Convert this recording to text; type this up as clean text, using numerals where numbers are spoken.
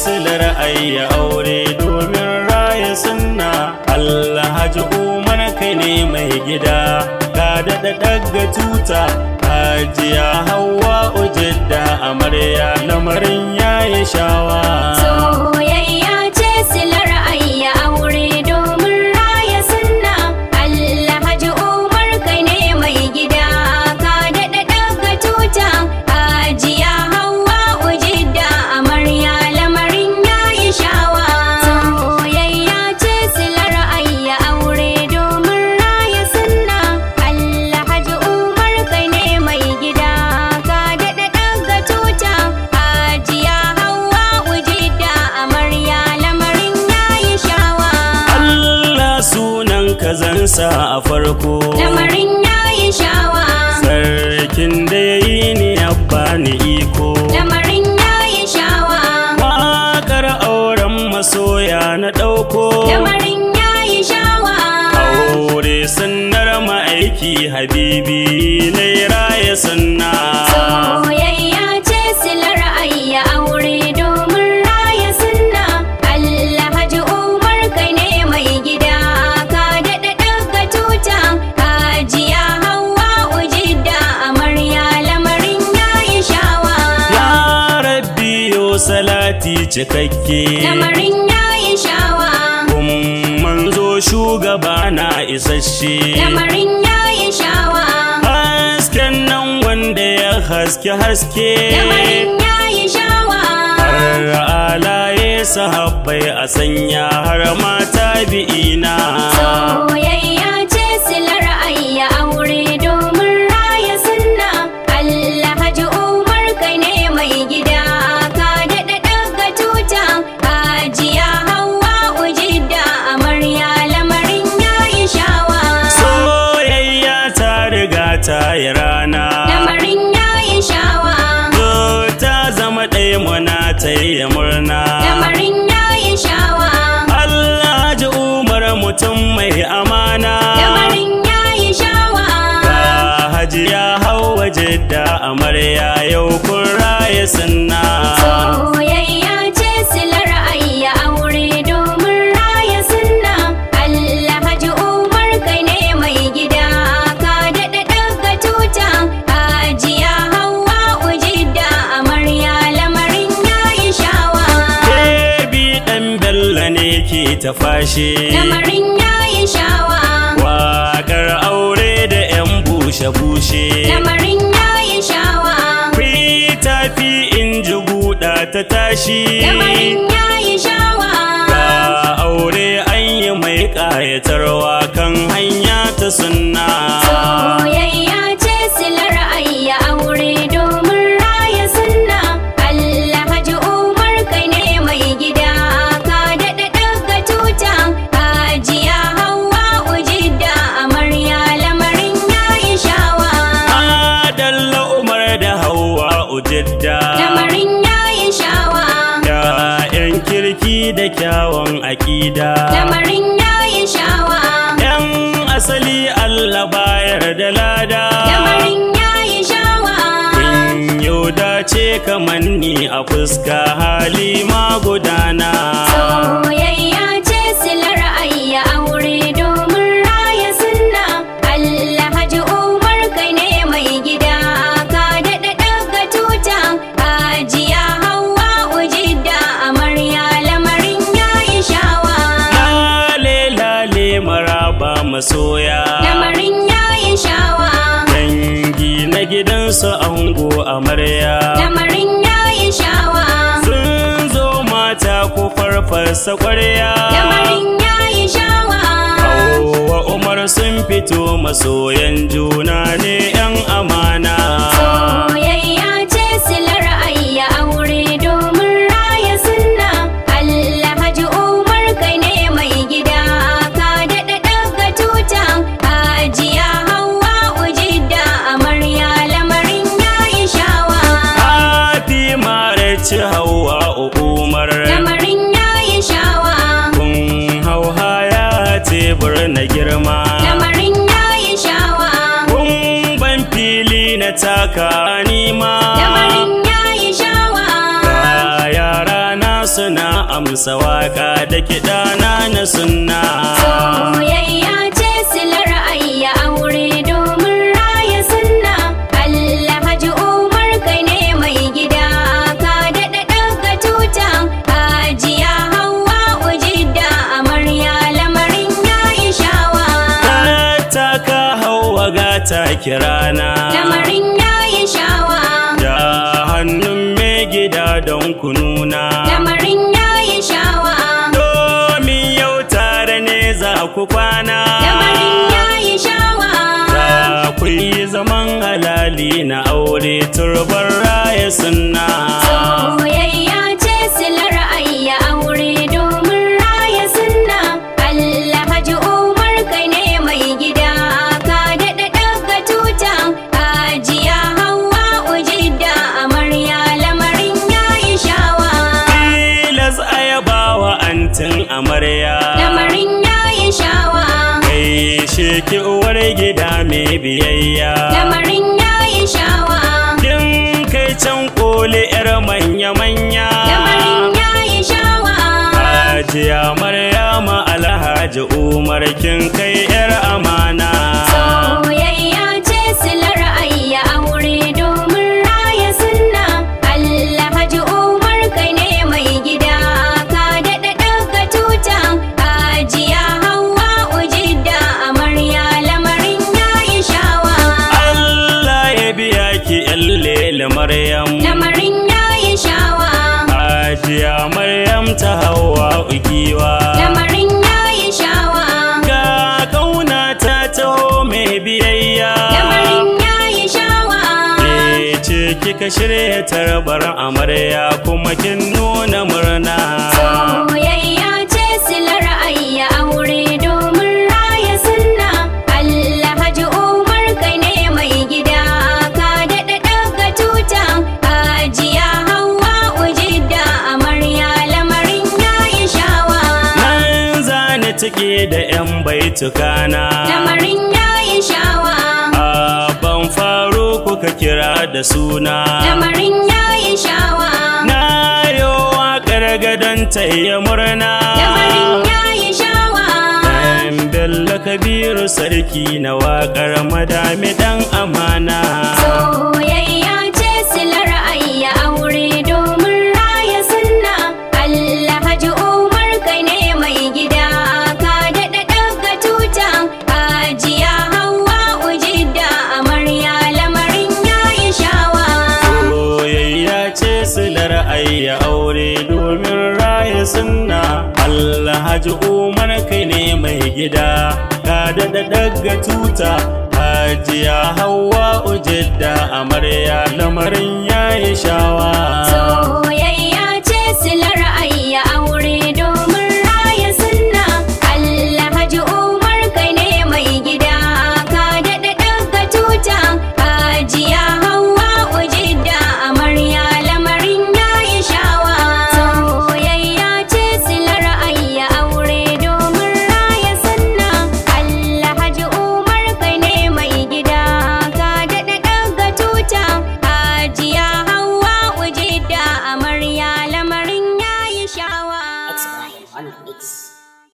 Silar ayya aure domin raya sunna. Alhaji Umar kai ne mai gida, ka daɗa ɗaga tuta. Hajiya Hauwa Ujidda amarya, lamarin yayi shawa. Soyayya ce silar ayya aure domin raya sunna. Alhaji Umar kai ne mai gida, ka daɗa ɗaga tuta. Hajiya Hauwa Ujidda amarya, lamarin yayi shawa. Soyayya ce silar ayya aure domin raya sunna. Alhaji Umar kai ne mai gida, ka daɗa ɗaga tuta. Hajiya Hauwa Ujidda amarya, lamarin yayi shawa. Allah sunan ka zansa a farko, lamarin yayi shawa. Sarkin da yayi ni ya bani iko, lamarin yayi shawa. Waƙar auren masoya na ɗauko, lamarin yayi shawa. Aure sunnar ma'aiki habibi na raya sunna. Soyayya ce silar ayya aure domin raya sunna. Alhaji Umar kai ne mai gida, ka daɗa ɗaga tuta. Hajiya Hauwa Ujidda amarya, lamarin yayi shawa. Ya Rabbi yo salati cikakke, lamarin yayi shawa. Kun manzo shugaba na isasshe, lamarin yayi shawa. Hasken nan wanda ya haske haske, lamarin yayi shawa. Har alaye sahabbai a sanya har mata bi'ina. Soyayya ce silar ayya aure domin raya sunna. Alhaji Umar kai ne mai gida, ka daɗa ɗaga tuta. Hajiya Hauwa Ujidda amarya, lamarin yayi shawa. Soyayya ta riga ta yi rana, lamarin yayi shawa. Ta zama ɗaya muna ta yi murna, lamarin yayi shawa. Alhaji Umar mutum mai amana, lamarin yayi shawa. Hajiya Hauwa Jidda amarya, yau kun raya sunna. Soyayya ce silar ayya aure domin raya sunna. Alhaji Umar kai ne mai gida, ka daɗa ɗaga tuta. Hajiya Hauwa Ujidda amarya, lamarin yayi shawa. Baby ɗan Bello ne ke ta fashe, lamarin yayi shawa. Waƙar aure da 'yan bushe-bushe, lamarin yayi shawa. Tafi in ji guda ta tashi, lamarin yayi shawa. Ga aure an yi mai ƙayatarwa kan hanya ta sunna. Soyayya ce silar ayya aure domin raya sunna. Alhaji Umar kai ne mai gida, ka daɗa ɗaga tuta. Hajiya Hauwa Ujidda amarya, lamarin yayi shawa. Adalla Umar da Hauwa Ujidda, lamarin yayi shawa. ‘Ya'yan kirki da kyawun aƙida, lamarin yayi shawa. ‘Yan asali Allah bayar da lada, lamarin yayi shawa. Kun yau dace kamanni a fuska hali ma gudana. Soyayya ce silar ayya aure domin raya sunna. Alhaji Umar kai ne mai gida, ka daɗa ɗaga tuta. Hajiya Hauwa Ujidda amarya, lamarin yayi shawa. Lale lale maraba masoya, lamarin yayi shawa. Dangi na gidansu ango amarya, lamarin yayi shawa. Sun zo mata ku farfasa ƙwarya, lamarin yayi shawa. Hauwa Umar sun fito masoyan juna ne 'yan amana. Soyayya ce silar ayya aure domin raya sunna. Alhaji Umar kai ne mai gida, ka daɗa ɗaga tuta. Hajiya Hauwa Ujidda amarya, lamarin yayi shawa. Happy marriage Hauwa Umar, lamarin yayi shawa. suna amsa waka da kiɗa na sunna. Soyayya ce silar ayya aure domin raya sunna. Alhaji Umar kai ne mai gida, ka daɗa ɗaga tuta. Hajiya Hauwa Ujidda amarya, lamarin ya yi shawa. Ta ka Hauwa gata kirana, lamarin ya yi shawa. Da hannun mai gida don kununa, lamarin ya yi shawa. Domin yau tare ne za ku kwana, lamarin ya yi shawa. Za ku yi zaman halali na aure turbar raya sunna. Soyayya ce silar ayya aure domin raya sunna. Alhaji Umar kai ne mai gida, ka daɗa ɗaga tuta. Hajiya Hauwa Ujidda amarya, lamarin ya yi shawa. Tilas ayabawa antin amarya, lamarin ya yi shawa. Kai sheki uwar gida mai biyayya, lamarin ya yi shawa. Kin kai can koli yar manya-manya, lamarin ya yi shawa. Hajiya Maryama Alhaji Umar kin kai yar amana. Soyayya ce silar ayya aure domin raya sunna. Alhaji Umar kai ne mai gida, ka daɗa ɗaga tuta. Hajiya Hauwa Ujidda amarya, lamarin ya yi shawa. Allah ya biya ki yan lele Maryam, lamarin ya yi shawa. Hajiya Maryam ta Hauwa Ugiwa, lamarin ya yi shawa. Ga kauna ta taho mai biyayya, lamarin ya yi shawa. Ke ce kika shirya tarbar amarya kuma kin nuna murna. Soyayya ce silar ayya aure domin raya sunna. Alhaji Umar kai ne mai gida, ka daɗa ɗaga tuta. Hajiya Hauwa Ujidda amarya, lamarin ya yi shawa. Nan zani ciki da 'yan baitukana, lamarin ya yi shawa. Abban faru kuka kira da suna, lamarin ya yi shawa. Na yo waƙar gadon taya murna, lamarin ya yi shawa. Dan Bello Kabiru sarki na waƙar madami ɗan amana. Soyayya ce silar ayya aure domin raya sunna. Alhaji Umar kai ne mai gida, ka daɗa ɗaga tuta. Hajiya Hauwa Ujidda amarya, lamarin ya yi shawa. Soyayya ce silar ayya aure domin raya sunna. Alhaji Umar kai ne mai gida, ka daɗa ɗaga tuta. Hajiya Hauwa Ujidda amarya, lamarin ya yi shawa. Soyayya ce silar ayya aure domin raya sunna. Alhaji Umar kai ne mai gida, ka daɗa ɗaga tuta. Hajiya Hauwa Ujidda amarya, lamarin ya yi shawa. Soyayya ce silar ayya aure domin raya sunna. Alhaji Umar kai ne mai gida, ka daɗa ɗaga tuta. Hajiya Hauwa Ujidda amarya, lamarin ya yi shawa. X-Brian on the mix.